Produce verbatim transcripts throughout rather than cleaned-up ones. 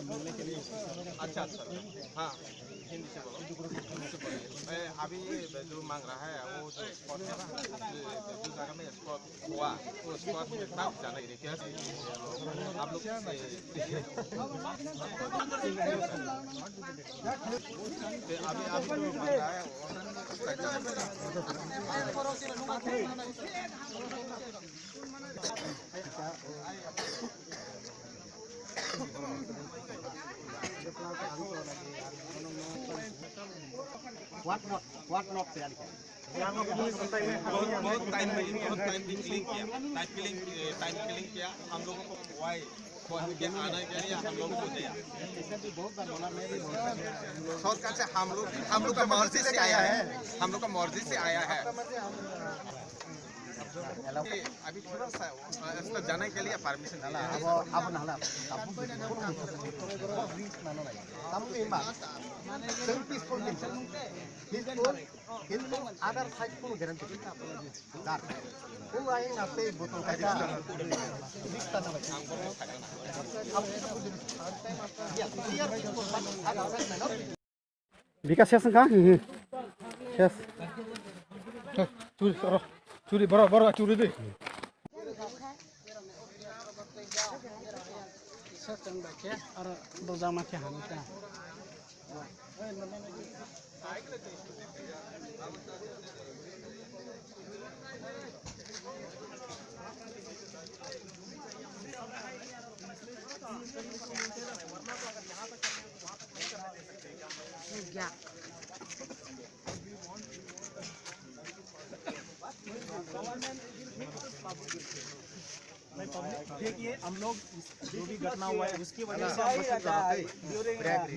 अच्छा, अच्छा। हाँ, हिंदी से बोलो। मैं अभी जो मांग रहा है, वो जो स्पॉट है ना, जो, जो जगह में स्पॉट हुआ, वो स्पॉट में तब जाना ही नहीं। क्या चीज़? आप लोग से, अभी, अभी जो मांग रहा है, वो What not, what not से यानी क्या? बहुत, बहुत टाइम में, बहुत टाइम भी किलिंग किया, टाइम किलिंग, टाइम किलिंग किया। हम लोगों को वाई, वाई के आना के लिए हम लोगों को दिया। सरकार से हम लोग, हम लोग का मर्जी से आया है, हम लोग का मर्जी से आया है। अभी थोड़ा सा, अ, इसको जाने के लिए परमिशन चाहिए। Abo, abo nahla, abo abo drinks nano nai. Tamo ni ma. Tamo peaceful ni. Peaceful. Kintu other side kono guarantee. Dar. Ko ai na te botol ka. Drinks nano nai. Abo peaceful ni. Ya, we are peaceful, but other side nano. Bika ses wngkha? Ses. Churi, oro. Churi, boro, boro, churi di. Ses wng bai khe, aro dojama khe hamkha. देखिए, हम लोग इस, जो भी घटना हुआ है, उसकी वजह से हम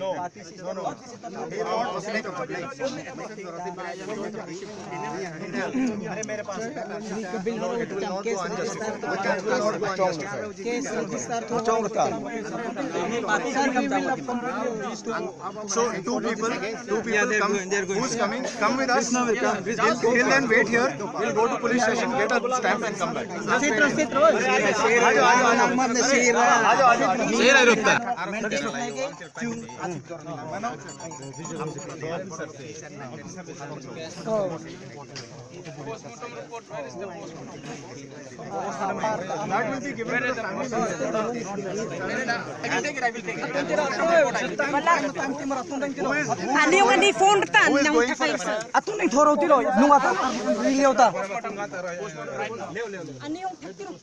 लोग, no, no, no, no। अरे, मेरे पास। So, two people, two people come, who's coming, come with us. Till then, wait here. We'll go to police station, get a stamp and come back. आ जाओ, आ जाओ, आ जाओ। शेर है रुकता। That will be given to the family. Ani yung ani phone ta, who is going for the sir? Atun ning thoro tiro, nung ata, rilio ta. Ani yung tiro.